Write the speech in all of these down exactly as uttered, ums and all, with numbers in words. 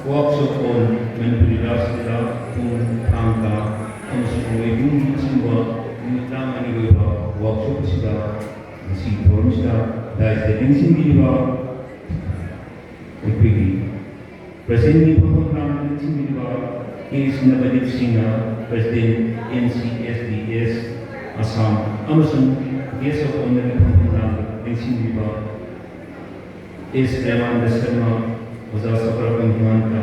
Workshop on Manipuri Rasa Leela ꯄꯨꯡ ꯊꯥꯡ ꯇꯥ ꯑꯃꯁꯨꯡ ꯃꯣꯏꯕꯨꯡ ꯑꯁꯤꯒꯨꯝꯕ ꯅꯨꯃꯤꯠ ꯇꯔꯥꯃꯉꯥꯅꯤ ꯑꯣꯏꯕ workshop ꯑꯁꯤꯗ ꯉꯁꯤꯒꯤ ꯊꯧꯔꯝꯁꯤꯗ ꯗꯥꯏꯁꯇ ꯂꯦꯡꯁꯤꯟꯕꯤꯔꯤꯕ ꯑꯩꯈꯣꯏꯒꯤ president ꯃꯤꯐꯝ ꯐꯝꯅ ꯂꯦꯡꯁꯤꯟꯕꯤꯔꯤꯕ ꯀꯦ ꯁꯤꯡꯅꯕꯗꯤꯞ ꯁꯤꯡꯅ, president N C S D S Assam, ꯑꯃꯁꯨꯡ guest of honour ꯃꯤꯐꯝ ꯐꯝꯅ ꯂꯦꯡꯁꯤꯟꯕꯤꯔꯤꯕ ꯑꯦꯁ ꯄ꯭ꯔꯦꯃꯥꯅꯟꯗ ꯁꯔꯃ, ꯑꯣꯖꯥ ꯁꯀ꯭ꯔꯄꯟ ꯍꯤꯃꯥꯟꯇ,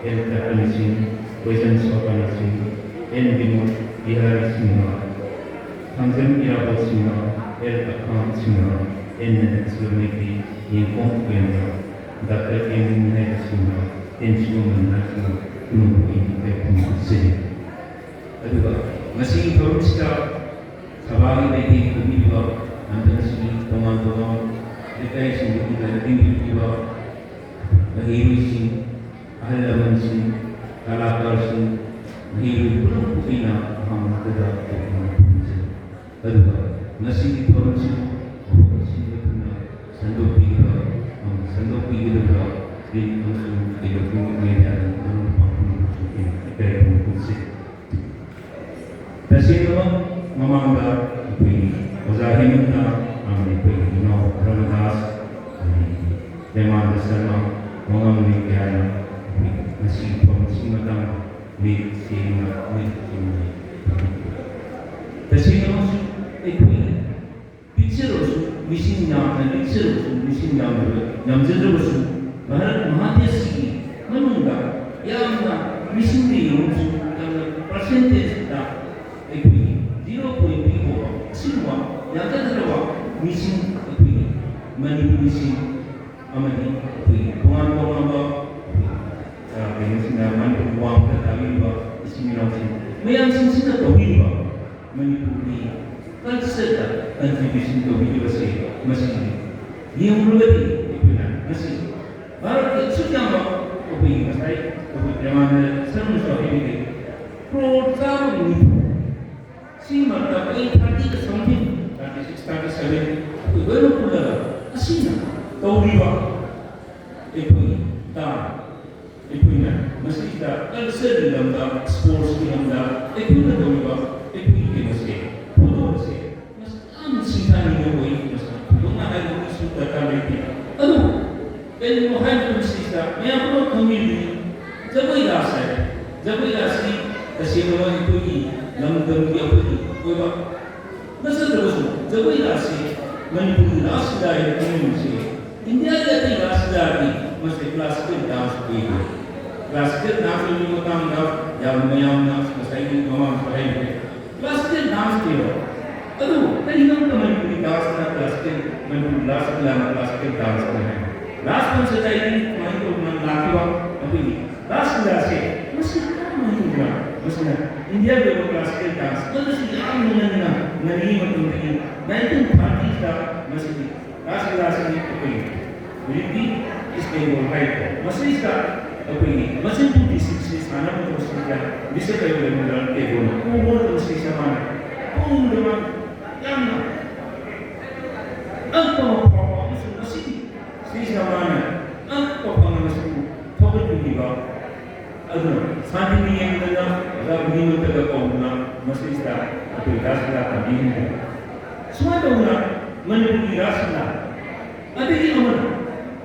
ꯑꯦꯜ ꯇꯔꯀꯅꯤ ꯁꯤꯡ, ꯀꯣꯏꯖꯟ ꯁꯣꯀꯥꯅ Singh, N Binod Bihari Singh, Thangjam Irabot Singh, L Akhan Singh, N Neneshor Maitri, Yengkhom Upendra, doctor M Ninghaiba Singh, N Shiboman Singh, ꯄꯨꯝꯅꯃꯛꯄꯨ ꯏꯀꯥꯏ ꯈꯨꯝꯅꯕ ꯄꯤꯖꯔꯤ꯫ ꯑꯗꯨꯒ ꯉꯁꯤꯒꯤ ꯊꯧꯔꯝꯁꯤꯗ ꯁꯚꯥꯒꯤ ꯃꯥꯏꯀꯩ ꯄꯨꯕꯤꯔꯤꯕ ꯂꯝꯗꯝ ꯑꯁꯤꯒꯤ ꯇꯣꯉꯥꯟ ꯇꯣꯉꯥꯟꯕ ꯂꯩꯀꯥꯏꯁꯤꯡꯗꯒꯤ ꯂꯥꯏꯔꯤꯛ ꯇꯝꯕꯤꯔꯤꯕ ꯃꯍꯩꯔꯣꯏꯁꯤꯡ, ꯑꯍꯜ ꯂꯃꯟꯁꯤꯡ, ꯀꯂꯥꯀꯥꯔꯁꯤꯡ, ꯃꯍꯩꯔꯣꯏ ꯄꯨꯝꯅꯃꯛꯄꯨ ꯑꯩꯅ ꯑꯍꯥꯟꯕꯗ ꯇꯦꯛꯅꯕ ꯐꯣꯡꯖꯔꯤ꯫ ꯑꯗꯨꯒ ꯉꯁꯤꯒꯤ ꯊꯧꯔꯝꯁꯤꯕꯨ ꯃꯐꯝ ꯑꯁꯤꯗ ꯊꯨꯡꯅ ꯁꯟꯗꯣꯛꯄꯤꯔꯤꯕ ꯑꯃꯁꯨꯡ ꯁꯟꯗꯣꯛꯄꯤꯒꯗꯕ ꯄ꯭ꯔꯤꯟ ꯑꯃꯁꯨꯡ ꯏꯂꯦꯛꯇ꯭ꯔꯣꯅꯤꯛ ꯃꯦꯗꯤꯌꯥꯒꯤ ꯃꯔꯨꯞ ꯃꯄꯥꯡ ꯄꯨꯝꯅꯃꯛꯄꯨ ꯑꯩꯅ ꯏꯀꯥꯏ ꯈꯨꯝꯅꯕ ꯐꯣꯡꯖꯔꯤ꯫ ꯇꯁꯦꯡꯅꯃꯛ ꯃꯃꯥꯡꯗ ꯑꯩꯈꯣꯏꯒꯤ ꯑꯣꯖꯥ ꯍꯦꯃꯟꯇ ꯑꯃꯗꯤ ꯑꯩꯈꯣꯏꯒꯤ ꯏꯅꯥꯎ ꯙꯔꯃꯗꯥꯁ ꯑꯃꯗꯤ ꯄ꯭ꯔꯦꯃꯥꯅꯟꯗ ꯁꯔꯃ ꯃꯉꯥꯡ ꯃꯤ ꯀꯌꯥꯅ ꯑꯩꯈꯣꯏ ꯉꯁꯤꯒꯤ ꯊꯧꯔꯝꯁꯤꯒꯤ ꯃꯇꯥꯡꯗ ꯃꯌꯦꯛ ꯁꯦꯡꯅ ꯃꯌꯦꯛ ꯁꯦꯡꯅ ꯇꯥꯛꯄꯤꯈꯤ꯫ ꯇꯁꯦꯡꯅꯃꯛꯁꯨ ꯑꯩꯈꯣꯏ ꯄꯤꯛꯆꯔꯕꯁꯨ ꯃꯤꯁꯤꯡ ꯌꯥꯝꯅ, ꯄꯤꯛꯆꯔꯕꯁꯨ ꯃꯤꯁꯤꯡ ꯌꯥꯝꯅ, ꯌꯥꯝꯖꯗ꯭ꯔꯕꯁꯨ ꯚꯥꯔꯠ ꯃꯍꯥꯗꯦꯁꯁꯤꯒꯤ ꯃꯅꯨꯡꯗ ꯌꯥꯝꯅ ꯃꯤꯁꯤꯡꯗ ꯌꯦꯡꯉꯕꯁꯨ ꯌꯥꯝꯅ percentageꯇ ꯑꯩꯈꯣꯏꯒꯤ zero point three ꯐꯥꯎꯕ ꯑꯁꯤꯒꯨꯝꯕ ꯌꯥꯝꯖꯗ꯭ꯔꯕ ꯃꯤꯁꯤꯡ ꯑꯩꯈꯣꯏꯒꯤ ꯃꯅꯤꯄꯨꯔꯤꯁꯤꯡ ꯑꯃꯗꯤ ꯑꯩꯈꯣꯏꯒꯤ ꯇꯣꯉꯥꯟ ꯇꯣꯉꯥꯟꯕ ꯑꯩꯈꯣꯏꯒꯤ, ꯑ, ꯀꯩꯅꯣꯁꯤꯡꯅ ꯃꯅꯤꯄꯨꯔ ꯋꯥꯡꯃꯗ ꯇꯥꯕꯤꯔꯤꯕ ꯏꯆꯤꯟ ꯏꯅꯥꯎꯁꯤꯡ ꯃꯌꯥꯝꯁꯤꯡꯁꯤꯅ ꯇꯧꯕꯤꯔꯤꯕ ꯃꯅꯤꯄꯨꯔꯒꯤ cultureꯗ contribution ꯇꯧꯕꯤꯔꯤꯕꯁꯦ ꯃꯁꯤꯅꯤ꯫ ꯌꯦꯡꯂꯨꯔꯒꯗꯤ ꯑꯩꯈꯣꯏꯅ ꯉꯁꯤ ꯚꯥꯔꯠꯀꯤ ꯑꯁꯨꯛ ꯌꯥꯝꯕ ꯑꯩꯈꯣꯏꯒꯤ ꯉꯁꯥꯏ ꯑꯩꯈꯣꯏ ꯄ꯭ꯔꯦꯃꯥꯅꯟꯗ ꯁꯔꯃꯁꯨ ꯍꯥꯏꯕꯤꯔꯦ, ꯀ꯭ꯔꯣꯔ ꯆꯥꯝꯃꯒ ꯅꯤꯐꯨ, ꯁꯤ ꯃꯔꯛꯇ ꯑꯩꯈꯣꯏ thirty something, thirty six, thirty seven, ꯑꯩꯈꯣꯏ ꯂꯣꯏꯅ ꯄꯨꯜꯂꯒ ꯑꯁꯤꯅ ꯇꯧꯔꯤꯕ ꯑꯩꯈꯣꯏꯒꯤ ꯇꯥꯡ ꯑꯩꯈꯣꯏꯅ ꯃꯁꯤꯗ ꯀꯜꯆꯔꯒꯤ ꯂꯝꯗ, ꯁ꯭ꯄꯣꯔꯠꯁꯀꯤ ꯂꯝꯗ ꯑꯩꯈꯣꯏꯅ ꯇꯧꯔꯤꯕ ꯑꯩꯈꯣꯏꯒꯤ ꯀꯩꯅꯣꯁꯦ, ꯊꯧꯗꯣꯛ ꯑꯁꯦ ꯃꯁꯤ ꯌꯥꯝ ꯁꯤꯡꯊꯥꯅꯤꯡꯉꯥꯏ ꯑꯣꯏ꯫ ꯃꯁꯤ ꯊꯣꯏꯗꯣꯛꯅ ꯍꯥꯏꯕꯒꯤꯁꯨ ꯗꯔꯀꯥꯔ ꯂꯩꯇꯦ꯫ ꯑꯗꯨꯕꯨ ꯀꯔꯤꯒꯨꯝꯕ ꯍꯥꯏꯕ ꯃꯇꯝꯁꯤꯗ ꯃꯌꯥꯝ ꯄꯨꯝꯅꯃꯛ ꯈꯪꯕꯤꯔꯤꯗꯨꯅꯤ, ꯖꯒꯣꯏ ꯔꯥꯁ ꯍꯥꯏ, ꯖꯒꯣꯏ ꯔꯥꯁꯁꯤ ꯇꯁꯦꯡꯅ ꯑꯩꯈꯣꯏꯒꯤ ꯂꯝꯗꯝꯒꯤ ꯑꯩꯈꯣꯏꯒꯤ ꯑꯣꯏꯕ ꯅꯠꯇ꯭ꯔꯒꯁꯨ ꯖꯒꯣꯏ ꯔꯥꯁꯁꯤ ꯃꯅꯤꯄꯨꯔꯒꯤ ꯔꯥꯁ ꯂꯤꯂꯥ ꯍꯥꯏꯅ ꯈꯪꯅꯔꯤꯕꯁꯤ ꯏꯟꯗꯤꯌꯥꯒꯤ ꯑꯇꯩ ꯔꯥꯁ ꯂꯤꯂꯥꯒꯤ ꯃꯁꯤ ꯀ꯭ꯂꯥꯁꯤꯀꯦꯜ ꯗꯥꯟꯁ ꯑꯣꯏꯕ꯫ ꯀ꯭ꯂꯥꯁꯤꯀꯦꯜ ꯗꯥꯟꯁ ꯑꯣꯏꯕꯒꯤ ꯃꯇꯥꯡꯗ ꯌꯥꯝ ꯃꯌꯥꯝꯅ ꯉꯁꯥꯏꯒꯤ ꯃꯃꯥꯡꯁꯨ ꯍꯥꯏꯈ꯭ꯔꯦ꯫ ꯀ꯭ꯂꯥꯁꯤꯀꯦꯜ ꯗꯥꯟꯁ ꯑꯣꯏꯕ꯫ ꯑꯗꯨꯕꯨ ꯀꯔꯤꯒꯤꯗꯃꯛꯇ ꯃꯅꯤꯄꯨꯔꯤ ꯗꯥꯟꯁꯅ ꯀ꯭ꯂꯥꯁꯤꯀꯦꯜ, ꯃꯅꯤꯄꯨꯔꯤ ꯔꯥꯁ ꯂꯤꯂꯥꯅ ꯀ꯭ꯂꯥꯁꯤꯀꯦꯜ ꯗꯥꯟꯁ ꯑꯣꯏ ꯍꯥꯏ? ꯔꯥꯁ ꯄꯟꯆꯥꯌꯠ ꯍꯥꯏꯗꯤ ꯀꯃꯥꯏꯅ ꯇꯧꯗꯅ ꯂꯥꯛꯈꯤꯕ ꯑꯩꯈꯣꯏꯒꯤ ꯔꯥꯁ ꯂꯤꯂꯥꯁꯦ ꯃꯁꯤ ꯀꯔꯝꯕ ꯃꯍꯤꯡꯗ ꯃꯁꯤꯅ ꯏꯟꯗꯤꯌꯥꯒꯤ ꯑꯣꯏꯕ ꯀ꯭ꯂꯥꯁꯤꯀꯦꯜ ꯗꯥꯟꯁ ꯃꯗꯨꯁꯨ ꯌꯥꯝꯅ ꯉꯟꯅ ꯉꯜꯂꯤꯉꯩ ꯃꯇꯝꯗꯒꯤ ꯅꯥꯏꯟꯇꯤꯟ ꯊꯥꯔꯇꯤꯁꯇ ꯃꯁꯤꯒꯤ ꯔꯥꯁ ꯂꯤꯂꯥꯁꯤꯡꯒꯤ ꯑꯩꯈꯣꯏ ꯍꯧꯖꯤꯛꯇꯤ ꯏꯁ ꯕꯦꯡꯒꯣꯜ ꯍꯥꯏꯔꯤꯕ ꯃꯁꯤꯁꯤꯗ ꯑꯩꯈꯣꯏꯒꯤ ꯃꯆꯤꯟ ꯄꯨꯝꯕꯤꯁꯤꯡꯁꯤ ꯁꯥꯟꯅꯕ ꯃꯇꯝꯁꯤꯗ ꯕꯤꯁꯦ ꯀꯩꯔꯣꯜ ꯔꯕꯤꯟꯗ꯭ꯔꯅꯥꯊ ꯇꯦꯒꯣꯔꯅ ꯎꯕ ꯃꯇꯝꯁꯤꯗ ꯃꯥꯅ ꯄꯨꯛꯅꯤꯡꯗ ꯃꯥ ꯌꯥꯝꯅ ꯑꯉꯛꯄ ꯑꯃ ꯐꯥꯎꯕ ꯑꯃꯁꯨꯡ ꯃꯁꯤꯒꯤ ꯁꯤꯁꯤꯅ ꯃꯥꯅ ꯑꯉꯛꯄ ꯐꯪꯉꯕꯁꯨ ꯊꯧꯒꯠꯄꯤꯈꯤꯕ ꯑꯗꯨꯅ ꯁꯥꯟꯇꯤꯅꯤꯀꯦꯇꯟꯗ ꯑꯣꯖꯥ ꯕꯨꯙꯤꯃꯟꯇꯒ ꯀꯧꯗꯨꯅ ꯃꯁꯤꯁꯤꯗ ꯑꯩꯈꯣꯏ ꯔꯥꯁ ꯂꯤꯂꯥ ꯇꯝꯕꯤꯍꯟꯕ꯫ ꯁꯨꯃꯥꯏꯅ ꯇꯧꯗꯅ ꯃꯅꯤꯄꯨꯔꯒꯤ ꯔꯥꯁ ꯂꯤꯂꯥ ꯑꯗꯒꯤ ꯑꯃꯅ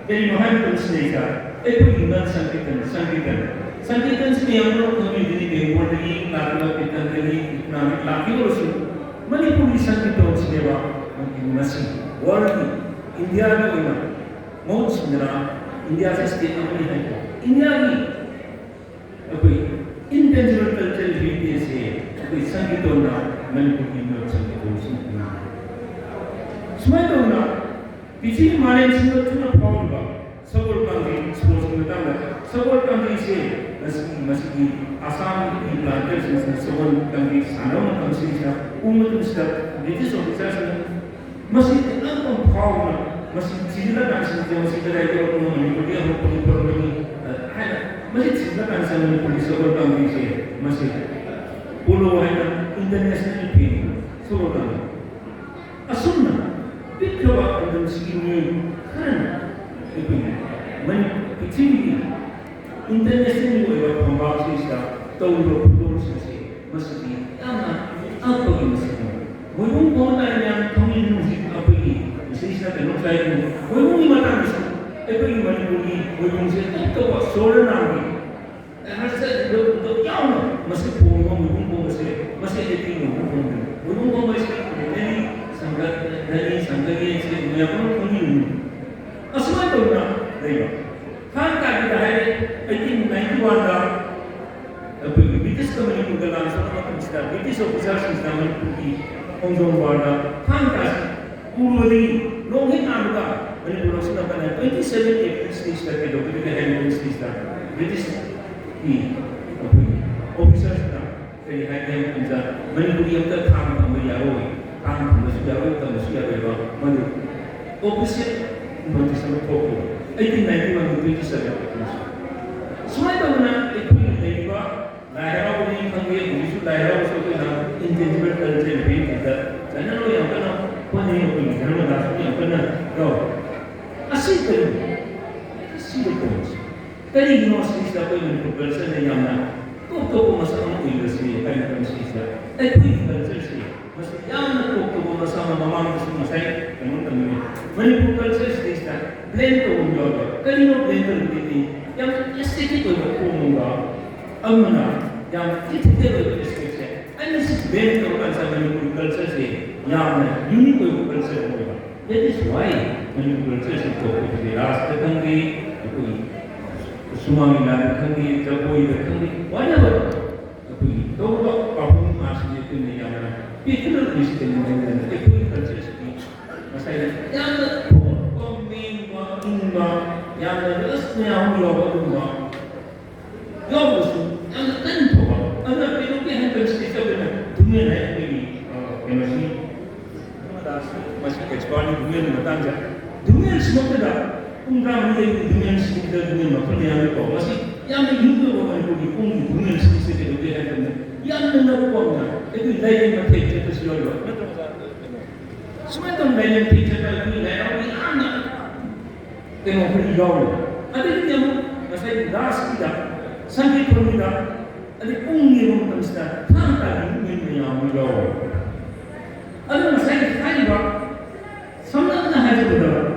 ꯀꯔꯤꯅꯣ ꯍꯥꯏꯕ ꯃꯇꯝꯁꯤꯗꯩꯗ ꯑꯩꯈꯣꯏꯒꯤ ꯅꯟ ꯁꯪꯀꯤꯔꯇꯟ, ꯁꯪꯀꯤꯔꯇꯟ, ꯁꯪꯀꯤꯔꯇꯟꯁꯤꯅ ꯌꯥꯝꯅ ꯈꯪꯕꯤꯗꯨꯅꯤ ꯕꯦꯡꯒꯣꯜꯗꯒꯤ ꯂꯥꯛꯈꯤꯕ, ꯀꯤꯔꯇꯟꯗꯒꯤ ꯏꯁꯂꯥꯃꯤꯛ ꯂꯥꯛꯈꯤꯕ ꯑꯣꯏꯔꯁꯨ ꯃꯅꯤꯄꯨꯔꯒꯤ ꯁꯪꯀꯤꯔꯇꯟꯁꯤꯅꯦꯕ ꯃꯁꯤ ꯋꯥꯔꯜꯒꯤ, ꯏꯟꯗꯤꯌꯥꯒꯤ ꯑꯣꯏꯅ ꯃꯍꯨꯠ ꯁꯤꯟꯗꯅ ꯏꯟꯗꯤꯌꯥꯁꯦ ꯁ꯭ꯇꯦꯠ ꯑꯃꯅꯤ ꯍꯥꯏꯕ ꯏꯟꯗꯤꯌꯥꯒꯤ ꯑꯩꯈꯣꯏ ꯏꯟꯇꯦꯟꯖꯤꯕꯜ ꯀꯜꯆꯔꯦꯜ ꯍꯦꯔꯤꯇꯦꯖꯁꯦ ꯑꯩꯈꯣꯏ ꯁꯪꯀꯤꯔꯇꯟꯅ ꯃꯅꯤꯄꯨꯔꯒꯤ ꯃꯤꯑꯣꯏ ꯁꯪꯀꯤꯔꯇꯟꯁꯤꯡ ꯁꯨꯃꯥꯏꯅ ꯇꯧꯗꯅ ꯄ꯭ꯔꯤꯊꯤꯕꯤ ꯃꯥꯂꯦꯝ ꯁꯤꯟꯕ ꯊꯨꯡꯅ ꯐꯥꯎꯔꯤꯕ ꯁꯒꯣꯜ ꯀꯥꯡꯖꯩ ꯁ꯭ꯄꯣꯔꯠꯁꯀꯤ ꯃꯇꯥꯡꯗ ꯁꯒꯣꯜ ꯀꯥꯡꯖꯩꯁꯦ ꯉꯁꯤ ꯃꯁꯤꯒꯤ ꯑꯁꯥꯝꯒꯤ ꯄ꯭ꯂꯥꯟꯇꯔꯁꯤꯡꯁꯤꯅ ꯁꯒꯣꯜ ꯀꯥꯡꯖꯩ ꯁꯥꯟꯅꯕ ꯃꯇꯝꯁꯤꯗ ꯎꯕ ꯃꯇꯝꯁꯤꯗ ꯕ꯭ꯔꯤꯇꯤꯁ ꯑꯣꯐꯤꯁꯥꯔꯁꯤꯡꯅ ꯃꯁꯤ ꯌꯥꯝꯅ ꯐꯥꯎꯅ ꯃꯁꯤ ꯊꯤꯖꯤꯜꯂꯀꯥꯟꯁꯤꯗ ꯃꯁꯤ ꯀꯗꯥꯏꯗ ꯌꯧꯔꯛꯄꯅꯣ, ꯃꯅꯤꯄꯨꯔꯗ ꯍꯧꯔꯛꯄꯅꯤ ꯈꯣꯠꯂꯛꯄꯅꯤ ꯍꯥꯏꯅ ꯃꯁꯤ ꯊꯤꯖꯤꯜꯂꯀꯥꯟꯁꯤꯗ ꯃꯅꯤꯄꯨꯔꯒꯤ ꯁꯒꯣꯜ ꯀꯥꯡꯖꯩꯁꯦ ꯃꯁꯤ ꯄꯣꯂꯣ ꯍꯥꯏꯅ ꯏꯟꯇꯔꯅꯦꯁꯅꯦꯜ ꯐꯦꯝ ꯁꯒꯣꯜ ꯀꯥꯡꯖꯩ꯫ ꯑꯁꯨꯝꯅ ꯄꯤꯛꯈ꯭ꯔꯕ ꯂꯝꯗꯝꯁꯤꯒꯤ ꯃꯤꯑꯣꯏ ꯈꯔꯅ ꯑꯩꯈꯣꯏꯒꯤ ꯃꯅꯤ-, ꯄ꯭ꯔꯤꯊꯤꯕꯤꯒꯤ ꯏꯟꯇꯔꯅꯦꯁꯅꯦꯜꯒꯤ ꯑꯣꯏꯕ ꯐꯝꯕꯥꯛꯁꯤꯡꯁꯤꯗ ꯇꯧꯔꯤꯕ ꯈꯨꯗꯣꯜꯁꯤꯡꯁꯦ, ꯃꯁꯤꯗꯤ ꯌꯥꯝꯅ ꯑꯉꯛꯄꯒꯤ ꯃꯁꯛꯅꯤ꯫ ꯃꯣꯏꯕꯨꯡ ꯈꯣꯡ ꯇꯥꯔꯤꯕ ꯃꯌꯥꯝ ꯈꯪꯃꯤꯟꯅꯔꯤꯕꯁꯤ ꯑꯩꯈꯣꯏꯒꯤ ꯏꯁꯩꯁꯤꯅ ꯀꯩꯅꯣꯝ ꯆꯥꯏꯗꯨꯅꯤ꯫ ꯃꯣꯏꯕꯨꯡꯒꯤ ꯃꯇꯥꯡꯗꯁꯨ ꯑꯩꯈꯣꯏꯒꯤ ꯃꯅꯤꯄꯨꯔꯒꯤ ꯃꯣꯏꯕꯨꯡꯁꯦ ꯑꯇꯣꯞꯄ ꯁꯣꯔ ꯅꯥꯝꯒꯤ ꯍꯥꯏꯔꯁꯦ, ꯑꯗꯨꯗ ꯌꯥꯎꯅ ꯃꯁꯤ ꯈꯣꯡꯉꯤꯕ ꯃꯣꯏꯕꯨꯡ ꯈꯣꯡꯕꯁꯦ, ꯃꯁꯤ ꯑꯩꯈꯣꯏꯒꯤ ꯃꯣꯏꯕꯨꯡ ꯈꯣꯡꯕꯅꯤ꯫ ꯃꯣꯏꯕꯨꯡ ꯈꯣꯡꯕꯁꯤ ꯔꯦꯂꯤ ꯁꯪꯒ-, ꯔꯦꯂꯤ ꯁꯪꯒꯅꯤ, ꯁꯤ ꯃꯌꯥꯝ ꯑꯃ ꯈꯪꯕꯤꯔꯤꯕꯅꯤ꯫ ꯑꯁꯨꯃꯥꯏꯅ ꯇꯧꯗꯅ ꯂꯩꯕ꯫ ꯊꯥꯡ ꯇꯥꯒꯤꯗ ꯍꯥꯏꯔꯦ, ꯑꯩꯠꯇꯤꯟ ꯅꯥꯏꯟꯇꯤ ꯋꯥꯟꯗ ꯑꯩꯈꯣꯏꯒꯤ ꯕ꯭ꯔꯤꯇꯤꯁꯀ ꯃꯅꯤꯄꯨꯔꯒ ꯂꯥꯟ ꯁꯣꯛꯅꯕ ꯃꯇꯝꯁꯤꯗ ꯕ꯭ꯔꯤꯇꯤꯁ ꯑꯣꯐꯤꯁꯥꯔꯁꯤꯡꯁꯤꯅ ꯃꯅꯤꯄꯨꯔꯒꯤ ꯈꯣꯡꯖꯣꯝ ꯋꯥꯔꯗ ꯊꯥꯡ ꯇꯥꯁꯤ ꯎꯔꯨꯕꯗꯒꯤ ꯅꯣꯡ ꯍꯦꯛ ꯉꯥꯟꯕꯒ ꯃꯅꯤꯄꯨꯔ ꯂꯧꯁꯤꯟꯅꯕꯅ twenty seven April sixꯇ ꯀꯩꯗꯧꯒꯗꯒꯦ ꯍꯥꯏꯕ ꯁꯤꯗ ꯕ꯭ꯔꯤꯇꯤꯁꯀꯤ ꯑꯩꯈꯣꯏꯒꯤ ꯑꯣꯐꯤꯁꯥꯔꯁꯤꯡꯅ ꯀꯔꯤ ꯍꯥꯏꯒꯦ ꯍꯥꯏꯕ ꯃꯇꯝꯗ, ꯃꯅꯤꯄꯨꯔꯤ ꯑꯝꯇ ꯊꯥꯡ ꯊꯝꯕ ꯌꯥꯔꯣꯏ, ꯊꯥꯡ ꯊꯝꯕꯁꯨ ꯌꯥꯔꯣꯏ, ꯇꯝꯕꯁꯨ ꯌꯥꯔꯣꯏꯕ, ꯃꯗꯨ ꯑꯣꯐꯤꯁꯤꯌꯦꯜ ꯅꯣꯇꯤꯁ ꯑꯃ ꯊꯣꯛꯈꯤ꯫ ꯑꯩꯠꯇꯤꯟ ꯅꯥꯏꯟꯇꯤ ꯋꯥꯟꯒꯤ twenty seven꯫ ꯁꯨꯃꯥꯏꯅ ꯇꯧꯗꯅ ꯑꯩꯈꯣꯏꯅ ꯂꯩꯔꯤꯕ ꯂꯥꯏ ꯍꯔꯥꯎꯕꯅꯤ ꯈꯪꯗꯦ, ꯍꯧꯖꯤꯛꯁꯨ ꯂꯥꯏ ꯍꯔꯥꯎꯕꯁꯨ ꯑꯩꯈꯣꯏꯅ intangible culture ꯍꯦꯔꯤꯇꯦꯖꯇ ꯆꯠꯅꯔꯣꯏ, ꯌꯥꯝ ꯀꯟꯅ ꯍꯣꯠꯅꯩ, ꯑꯩꯈꯣꯏꯒꯤ ꯙꯔꯃꯗꯥꯁꯁꯨ ꯌꯥꯝ ꯀꯟꯅ ꯇꯧ꯫ ꯑꯁꯤ ꯀꯔꯤꯅꯣ? ꯑꯁꯤꯗ ꯇꯧꯔꯤꯁꯤ ꯀꯔꯤꯒꯤꯅꯣ? ꯁꯤꯁꯤꯗ ꯑꯩꯈꯣꯏ ꯃꯅꯤꯄꯨꯔ ꯀꯜꯆꯔꯅ ꯌꯥꯝꯅ ꯇꯣꯞ ꯇꯣꯞꯄ ꯃꯁꯛ ꯑꯃ ꯑꯣꯏꯕꯁꯤ ꯍꯥꯏ ꯃꯇꯝꯁꯤꯗ ꯑꯩꯈꯣꯏꯒꯤ ꯀꯜꯆꯔꯁꯤ ꯃꯁꯤ ꯌꯥꯝꯅ ꯇꯣꯞ ꯇꯣꯞꯄ ꯃꯁꯛ ꯑꯃ꯫ ꯃꯃꯥꯡꯗꯁꯨ ꯉꯁꯥꯏ ꯀꯩꯅꯣ ꯇꯧꯅꯤꯡꯉꯦ, ꯃꯅꯤꯄꯨꯔ ꯀꯜꯆꯔꯁꯤꯗꯩꯁꯤꯗ ꯕ꯭ꯂꯦꯟ ꯇꯧꯐꯝ ꯌꯥꯎꯕ꯫ ꯀꯔꯤꯅꯣ ꯕ꯭ꯂꯦꯟ ꯇꯧꯔꯤꯕꯗꯤ? ꯌꯥꯝꯅ ꯑꯦꯁꯊꯦꯇꯤꯛ ꯑꯣꯏꯕ ꯈꯣꯡꯒꯨꯝꯕ ꯑꯃꯅ ꯌꯥꯝꯅ ꯏꯊꯤꯀꯦꯜ ꯑꯣꯏꯕ ꯔꯦꯁꯄꯦꯛꯁꯦ꯫ ꯑꯩꯅ ꯁꯤ ꯕ꯭ꯂꯦꯟ ꯇꯧꯔꯀꯥꯟꯗ ꯃꯅꯤꯄꯨꯔ ꯀꯜꯆꯔꯁꯦ ꯌꯥꯝꯅ ꯌꯨꯅꯤꯛ ꯑꯣꯏꯕ ꯀꯜꯆꯔ ꯑꯃ ꯑꯣꯏꯕ꯫ That is why ꯃꯅꯤꯄꯨꯔ ꯀꯜꯆꯔꯁꯤ ꯇꯣꯞ ꯇꯣꯞꯄ ꯔꯥꯁꯇ ꯈꯪꯗꯦ, ꯑꯩꯈꯣꯏ ꯁꯨꯃꯥꯡ ꯂꯤꯂꯥꯗ ꯈꯪꯗꯦ, ꯖꯒꯣꯏꯗ ꯈꯪꯗꯦ, whatever ꯑꯩꯈꯣꯏꯒꯤ ꯇꯧꯔꯤꯕ ꯄꯥꯔꯐꯣꯔꯃꯤꯡ ꯑꯥꯔꯠꯁꯤꯗꯤ ꯑꯩꯈꯣꯏꯅ ꯌꯥꯝꯅ ꯄꯦꯇ꯭ꯔꯤꯌꯣꯇꯤꯛ ꯏꯁꯇꯦꯟꯗꯔꯗ ꯑꯩꯈꯣꯏꯒꯤ ꯀꯜꯆꯔꯁꯤꯗꯤ ꯉꯁꯥꯏꯒꯤ ꯌꯥꯝꯅ ꯊꯣꯛꯄ, ꯃꯦꯡꯕ, ꯏꯪꯕ, ꯌꯥꯝꯅ ꯔꯁ ꯃꯌꯥꯝ ꯑꯃ ꯌꯥꯎꯕ ꯑꯗꯨꯒꯨꯝꯕ ꯌꯥꯎꯔꯒꯁꯨ ꯌꯥꯝꯅ ꯀꯟꯅ ꯊꯣꯛꯄ꯫ ꯑꯗꯨꯅ ꯀꯩꯗꯧꯒꯦ ꯍꯥꯏꯕ ꯃꯇꯝꯁꯤꯗ ꯑꯩꯈꯣꯏꯅ ꯙꯨꯃꯦꯜ ꯍꯥꯏ ꯑꯩꯈꯣꯏꯒꯤ, ꯑ, ꯀꯩꯅꯣꯁꯤ, ꯃꯁꯤ ꯑꯦꯛꯁꯄꯥꯔꯠꯅꯤ ꯙꯨꯃꯦꯜꯒꯤ ꯃꯇꯥꯡꯗ꯫ ꯙꯨꯃꯦꯜꯁꯤꯃꯛꯇꯗ ꯄꯨꯡ ꯇꯔꯥꯃꯔꯤ ꯂꯩꯕ ꯙꯨꯃꯦꯜꯁꯤꯗ ꯙꯨꯃꯦꯜ ꯃꯈꯜ ꯃꯌꯥꯝ ꯂꯩꯀꯣ꯫ ꯃꯁꯤ ꯌꯥꯝꯅ ꯌꯨꯝ ꯑꯣꯏꯕ ꯃꯅꯤꯄꯨꯔꯒꯤ ꯄꯨꯡꯒꯤ ꯙꯨꯃꯦꯜꯁꯤꯡꯁꯦ ꯀꯩꯗꯧꯒꯦ ꯍꯥꯏꯕ ꯃꯇꯝꯗ ꯌꯥꯝꯅ ꯅꯛꯄ ꯑꯃꯅ ꯑꯩꯈꯣꯏ ꯂꯥꯏꯔꯦꯟ ꯃꯊꯦꯛ ꯆꯠꯄꯁꯨ ꯌꯥꯎꯔꯤꯕ ꯅꯠꯇ꯭ꯔꯒ ꯁꯨꯃꯥꯏꯅ ꯇꯧꯅ ꯂꯥꯏꯔꯦꯟ ꯃꯊꯦꯛ ꯆꯠꯄ ꯑꯩꯈꯣꯏ ꯂꯥꯏ ꯍꯔꯥꯎꯕ ꯌꯥꯝꯅ ꯀꯩꯅꯣ ꯑꯩꯈꯣꯏꯒꯤ ꯌꯥꯎꯔꯤꯕ꯫ ꯑꯗꯒꯤꯗꯤ ꯑꯃꯨꯛ ꯉꯁꯥꯏꯒꯤ ꯂꯥꯁꯀꯤꯗ, ꯁꯟꯗꯦ ꯊꯣꯡꯕꯗ, ꯑꯗꯩ ꯄꯨꯡ ꯌꯦꯡꯕ ꯃꯇꯝꯁꯤꯗ ꯊꯥꯡ ꯇꯥꯒꯤ ꯃꯤ ꯃꯌꯥꯝ ꯑꯃ ꯌꯥꯎꯔꯦ꯫ ꯑꯗꯨꯅ ꯉꯁꯥꯏꯒꯤ ꯍꯥꯏꯔꯤꯕ ꯁꯝꯂꯞꯅ ꯍꯥꯏꯖꯔꯕꯗ,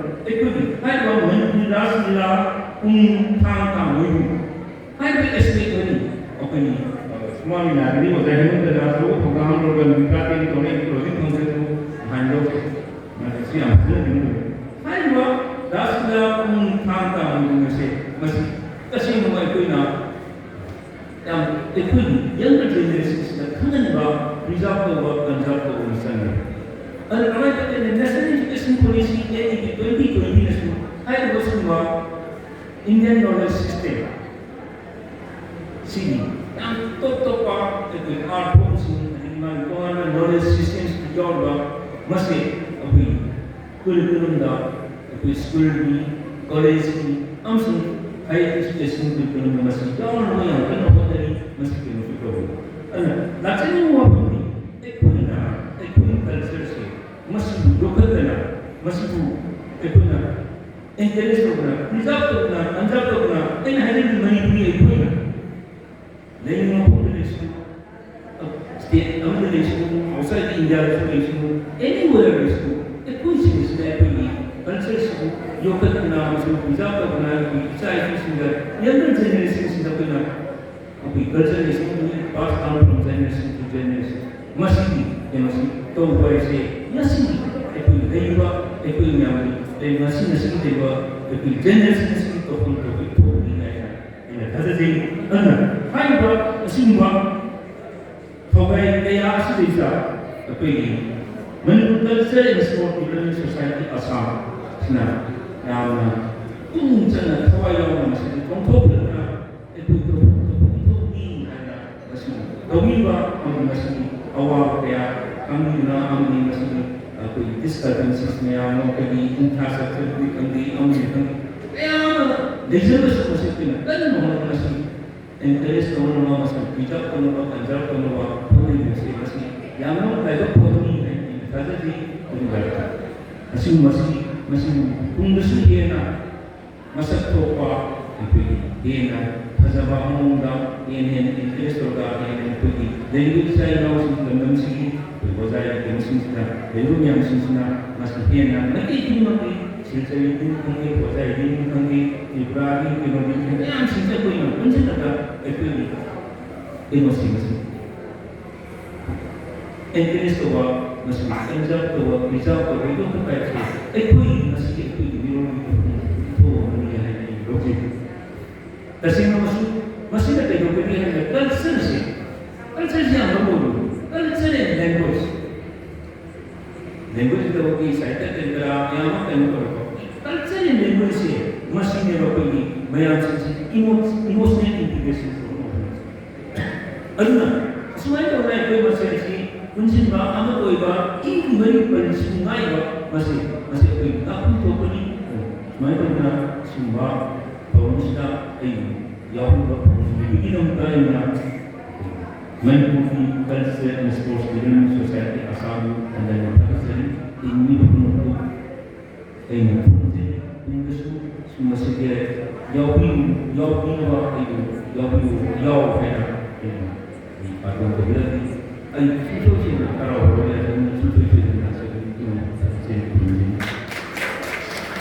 ꯑꯩꯈꯣꯏꯒꯤ ꯍꯥꯏꯔꯤꯕ ꯃꯅꯤꯄꯨꯔꯤ ꯔꯥꯁ ꯂꯤꯂꯥ ꯄꯨꯡ ꯊꯥꯡ ꯇꯥ ꯃꯣꯏꯕꯨ ꯍꯥꯏꯔꯤꯕ ꯑꯦꯁꯄꯦꯛ ꯑꯅꯤ ꯑꯩꯈꯣꯏꯒꯤ, ꯑ, ꯁꯨꯃꯥꯡ ꯂꯤꯂꯥꯒꯤ ꯑꯣꯖꯥ ꯍꯦꯃꯟꯇ ꯗꯥꯁ ꯊꯧꯒꯥꯝ ꯂꯧꯔꯒ ꯅꯨꯃꯤꯠ ꯇꯔꯥꯇꯔꯦꯠ ꯇꯧꯔꯦ, ꯀ꯭ꯂꯣꯖꯤꯡ ꯐꯪꯁꯟꯁꯨ ꯅꯍꯥꯟ ꯂꯧꯈ꯭ꯔꯦ꯫ ꯃꯁꯤ ꯌꯥꯝ ꯐꯖꯅ ꯈꯪꯗ꯭ꯔꯦ꯫ ꯍꯥꯏꯔꯤꯕ ꯔꯥꯁ ꯂꯤꯂꯥ ꯄꯨꯡ ꯊꯥꯡ ꯇꯥ ꯃꯣꯏꯕꯨ ꯑꯁꯦ ꯃꯁꯤ ꯇꯁꯦꯡꯅ ꯑꯩꯈꯣꯏꯅ ꯌꯥꯝ ꯑꯩꯈꯣꯏꯒꯤ ꯌꯪꯒꯔ ꯖꯦꯅꯦꯔꯦꯁꯟꯁꯤꯅ ꯈꯪꯍꯟꯕ, ꯄ꯭ꯔꯤꯖꯥꯕ ꯇꯧꯕ, ꯀꯟꯖꯥꯔꯕ ꯇꯧꯕ ꯑꯃ ꯆꯪꯉꯦ꯫ ꯑꯗꯨꯅ ꯀꯃꯥꯏꯅ ꯇꯧꯒꯦ? National education policy, N E P twenty ꯇ꯭ꯋꯦꯟꯇꯤꯅꯁꯨ ꯍꯥꯏꯔꯤꯕ ꯁꯤꯒꯨꯝꯕ ꯏꯟꯗꯤꯌꯟ ꯅꯣꯂꯦꯖ ꯁꯤꯁꯇꯦꯝ ꯁꯤꯒꯤ ꯌꯥꯝ ꯇꯣꯞ ꯇꯣꯞꯄ ꯑꯩꯈꯣꯏ ꯑꯥꯔꯠ ꯐꯣꯝꯁꯤꯡ, ꯑꯗꯒꯤ ꯃꯥꯒꯤ ꯇꯣꯉꯥꯟꯕ ꯅꯣꯂꯦꯖ ꯁꯤꯁꯇꯦꯝꯁꯤꯡ ꯌꯥꯎꯔꯤꯕ, ꯃꯁꯤ ꯑꯩꯈꯣꯏ ꯀꯔꯤꯀꯨꯂꯝꯗ ꯑꯩꯈꯣꯏ ꯁ꯭ꯀꯨꯜꯒꯤ, ꯀꯣꯂꯦꯖꯀꯤ ꯑꯃꯁꯨꯡ ꯍꯥꯌꯔ ꯏꯖꯨꯀꯦꯁꯟ ꯀꯔꯤꯀꯨꯂꯝꯗ ꯃꯁꯤ ꯌꯥꯎꯅꯕ ꯌꯥꯝ ꯀꯟꯅ ꯍꯣꯠꯅꯔꯤ꯫ ꯃꯁꯤ ꯀꯩꯅꯣꯁꯨ ꯇꯧꯔꯤ꯫ ꯑꯗꯨꯅ ꯂꯥꯛꯆꯅꯤꯡꯕ ꯋꯥꯐꯝꯗꯤ, ꯑꯩꯈꯣꯏꯅ, ꯑꯩꯈꯣꯏꯒꯤ ꯀꯜꯆꯔꯁꯦ ꯃꯁꯤꯕꯨ ꯌꯣꯛꯈꯠꯇꯅ, ꯃꯁꯤꯕꯨ ꯑꯩꯈꯣꯏꯅ ꯑꯦꯟꯀꯔꯦꯖ ꯇꯧꯗꯅ, ꯄ꯭ꯔꯤꯖꯥꯕ ꯇꯧꯗꯅ, ꯀꯟꯖꯥꯔꯕ ꯇꯧꯗꯅ, ꯑꯩꯅ ꯍꯥꯏꯖꯅꯤꯡꯕ ꯃꯅꯤꯄꯨꯔꯤ ꯑꯩꯈꯣꯏꯅ ꯂꯩꯅꯤꯡꯕ ꯃꯐꯝꯗ ꯂꯩꯁꯨ, ꯁ꯭ꯇꯦꯠ ꯑꯃꯗ ꯂꯩꯁꯨ, ꯑꯥꯎꯠꯁꯥꯏꯗ ꯏꯟꯗꯤꯌꯥꯗꯁꯨ ꯂꯩꯁꯨ, ꯑꯦꯅꯤꯋꯦꯌꯔ ꯂꯩꯁꯨ, ꯑꯩꯈꯣꯏꯁꯤꯡꯁꯤꯅ ꯑꯩꯈꯣꯏꯒꯤ ꯀꯜꯆꯔꯁꯤꯕꯨ ꯌꯣꯛꯈꯠꯇꯅ ꯑꯃꯁꯨꯡ ꯄ꯭ꯔꯤꯖꯥꯕ ꯇꯧꯗꯅ ꯑꯩꯈꯣꯏꯒꯤ ꯏꯆꯥ ꯏꯁꯨꯁꯤꯡꯗ, ꯌꯪꯒꯔ ꯖꯦꯅꯦꯔꯦꯁꯟꯁꯤꯡꯗ ꯑꯩꯈꯣꯏꯅ ꯑꯩꯈꯣꯏꯒꯤ ꯀꯜꯆꯔ ꯂꯩꯁꯤꯡ pass down from generation two generation, ꯃꯁꯤꯒꯤ ꯀꯩꯅꯣꯁꯤ ꯇꯧꯕ ꯍꯥꯏꯁꯦ ꯉꯁꯤꯒꯤ ꯑꯩꯈꯣꯏ ꯂꯩꯔꯤꯕ ꯑꯩꯈꯣꯏ ꯃꯌꯥꯝꯒꯤ, ꯑꯩ ꯉꯁꯤ, ꯉꯁꯤꯒꯤ ꯂꯩꯕ ꯑꯩꯈꯣꯏ ꯖꯦꯅꯦꯔꯦꯁꯟ ꯑꯁꯤꯒꯤ ꯇꯧꯐꯝ ꯊꯣꯛꯄ ꯊꯣꯛꯄꯅꯤ ꯍꯥꯏꯅ ꯑꯩꯅ ꯊꯥꯖꯖꯩ꯫ ꯑꯗꯨꯅ ꯍꯥꯏꯔꯤꯕ ꯑꯁꯤꯒꯨꯝꯕ ꯊꯧꯒꯥꯏ ꯀꯌꯥ ꯑꯁꯤꯗꯩꯁꯤꯗ ꯑꯩꯈꯣꯏꯒꯤ Manipur culture and sport development society ꯑꯁꯥꯝ ꯁꯤꯅ ꯌꯥꯝꯅ ꯄꯨꯛꯅꯤꯡ ꯆꯪꯅ ꯊꯋꯥꯏ ꯌꯥꯎꯅ ꯃꯁꯤꯗ ꯄꯥꯡꯊꯣꯛꯂꯗꯨꯅ ꯑꯩꯈꯣꯏ ꯇꯧꯐꯝ ꯊꯣꯛꯄ ꯏꯊꯧꯅꯤ ꯍꯥꯏꯅ ꯃꯁꯤ ꯇꯧꯕꯤꯕ ꯑꯃꯗꯤ ꯃꯁꯤꯒꯤ ꯑꯋꯥꯕ ꯀꯌꯥ ꯈꯪꯕꯤꯗꯨꯅ ꯑꯃꯗꯤ ꯃꯁꯤꯒꯤ ꯑꯩꯈꯣꯏꯒꯤ ꯗꯤꯁꯀ꯭ꯔꯦꯄꯦꯟꯁꯤꯁ ꯃꯌꯥꯝ ꯑꯃ, ꯑꯩꯈꯣꯏꯒꯤ ꯏꯟꯐ꯭ꯔꯥꯁ꯭ꯇ꯭ꯔꯛꯆꯔꯒꯤ ꯈꯪꯗꯦ, ꯑꯃꯒꯤ ꯈꯪꯗꯦ, ꯀꯌꯥ ꯑꯃ ꯂꯩꯖꯔꯒꯁꯨ ꯃꯁꯤ ꯑꯩꯈꯣꯏꯅ ꯀꯟꯅ ꯍꯣꯠꯅꯕ, ꯃꯁꯤ ꯑꯦꯟꯀꯔꯦꯖ ꯇꯧꯅꯕ, ꯃꯁꯤ ꯄ꯭ꯔꯤꯖꯥꯕ ꯇꯧꯅꯕ, ꯀꯟꯖꯥꯔꯕ ꯇꯧꯅꯕ ꯍꯣꯠꯅꯃꯤꯟꯅꯁꯤ꯫ ꯃꯁꯤ ꯌꯥꯝꯅ ꯂꯥꯏꯕꯛ ꯐꯕꯅꯤ ꯍꯥꯏꯅ ꯑꯩꯅ ꯊꯥꯖꯖꯩ꯫ ꯑꯗꯨꯒ ꯑꯁꯤꯒꯨꯝꯕꯁꯤ, ꯃꯁꯤꯕꯨ ꯇꯨꯡꯗꯁꯨ ꯍꯦꯟꯅ ꯃꯁꯛ ꯊꯣꯛꯄ ꯑꯩꯈꯣꯏꯒꯤ ꯍꯦꯟꯅ ꯐꯖꯕ ꯃꯑꯣꯡꯗ, ꯍꯦꯟꯅ ꯍꯦꯟꯅ interest ꯇꯧꯔꯒ, ꯍꯦꯟꯅ ꯑꯩꯈꯣꯏꯒꯤ ꯂꯩꯔꯤꯕ ꯏꯆꯥ ꯏꯅꯥꯎꯁꯤꯡ, ꯂꯝꯗꯝꯁꯤꯒꯤ ꯑꯩꯈꯣꯏ ꯑꯣꯖꯥ ꯀꯩꯅꯣꯁꯤꯡꯁꯤꯅ, ꯂꯩꯔꯤꯕ ꯃꯌꯥꯝꯁꯤꯡꯁꯤꯅ ꯃꯁꯤ ꯍꯦꯟꯅ ꯃꯩꯇꯩ ꯈꯨꯗꯤꯡꯃꯛꯀꯤ, ꯁꯤꯜꯆꯔꯒꯤꯅꯤ ꯈꯪꯗꯦ, ꯍꯣꯖꯥꯏꯒꯤꯅꯤ ꯈꯪꯗꯦ, ꯇ꯭ꯔꯤꯄꯨꯔꯥꯒꯤ ꯀꯩꯅꯣꯒꯤ ꯃꯌꯥꯝꯁꯤꯡꯁꯦ ꯑꯩꯈꯣꯏꯅ ꯄꯨꯟꯁꯤꯜꯂꯒ ꯑꯩꯈꯣꯏꯒꯤ ꯀꯩꯅꯣꯁꯤꯡ ꯑꯁꯤ encourage ꯇꯧꯕ, ꯃꯁꯤ conserve ꯇꯧꯕ, preserve ꯇꯧꯕ, ꯌꯣꯛꯈꯠꯄ ꯍꯥꯏꯕꯁꯦ ꯑꯩꯈꯣꯏ ꯉꯁꯤꯒꯤ ꯑꯩꯈꯣꯏꯒꯤ ꯃꯤꯔꯣꯜꯒꯤ ꯊꯧꯑꯣꯡ ꯑꯃꯅꯤ ꯍꯥꯏꯅ ꯑꯩ ꯂꯧꯖꯩ꯫ ꯇꯁꯦꯡꯅꯃꯛꯁꯨ ꯃꯁꯤꯅ ꯀꯩꯗꯧꯒꯅꯤ ꯍꯥꯏꯕꯗ culture ꯁꯦ, culture ꯁꯦ ꯌꯥꯝ ꯃꯔꯨ ꯑꯣꯏ꯫ Culture and language, language ꯇꯧꯕꯒꯤ ꯁꯥꯍꯤꯇ꯭ꯌ ꯀꯔꯤ ꯀꯔꯥ ꯃꯌꯥꯝ ꯑꯃ ꯀꯩꯅꯣ ꯇꯧꯔꯛꯄ꯫ Culture and language ꯁꯦ ꯃꯁꯤꯅꯦꯕ ꯑꯩꯈꯣꯏꯒꯤ ꯃꯌꯥꯝꯁꯤꯡꯁꯤ emo-, emotional integration ꯇꯧꯕ ꯉꯝꯍꯜꯂꯤꯁꯦ꯫ ꯑꯗꯨꯅ ꯑꯁꯨꯃꯥꯏꯅ ꯇꯧꯗꯅ ꯑꯩꯈꯣꯏ ꯃꯁꯦꯟꯁꯤ ꯄꯨꯟꯁꯤꯟꯕ, ꯑꯃꯠꯇ ꯑꯣꯏꯕ, ꯏꯪ ꯃꯔꯤ ꯄꯟꯁꯤꯟ ꯉꯥꯏꯕ, ꯃꯁꯤ, ꯃꯁꯤ ꯑꯩꯈꯣꯏ ꯉꯥꯛꯐꯝ ꯊꯣꯛꯄꯅꯤ꯫ ꯁꯨꯃꯥꯏꯅ ꯇꯧꯗꯅ ꯁꯤꯒꯨꯝꯕ ꯊꯧꯔꯝꯁꯤꯗ ꯑꯩ ꯌꯥꯎꯍꯟꯕ ꯐꯪꯍꯟꯕꯤꯕꯒꯤꯗꯃꯛꯇ ꯑꯩꯅ ꯃꯅꯤꯄꯨꯔꯒꯤ Culture and Sports Development Society ꯑꯁꯥꯝꯕꯨ ꯍꯟꯖꯟꯅ ꯊꯥꯒꯠꯆꯔꯤ꯫ ꯍꯤꯡꯂꯤꯕ ꯄꯨꯝꯅꯃꯛꯄꯨ ꯑꯩꯅ ꯈꯨꯔꯨꯝꯖꯩ꯫ ꯇꯨꯡꯗꯁꯨ ꯁꯨꯝꯕꯁꯤꯗꯤ ꯌꯥꯎꯕꯤꯌꯨ, ꯌꯥꯎꯕꯤꯅꯕ ꯑꯩꯕꯨ ꯌꯥꯎꯕꯤꯌꯨ, ꯌꯥꯎ ꯍꯥꯏꯅ ꯑꯩꯅ ꯑꯩ ꯄꯥꯟꯗꯝ ꯇꯧꯖꯔꯤ꯫ ꯑꯩ ꯁꯨꯡꯁꯣꯏ ꯁꯣꯏꯗꯅ ꯍꯔꯥꯎ ꯍꯔꯥꯎꯅ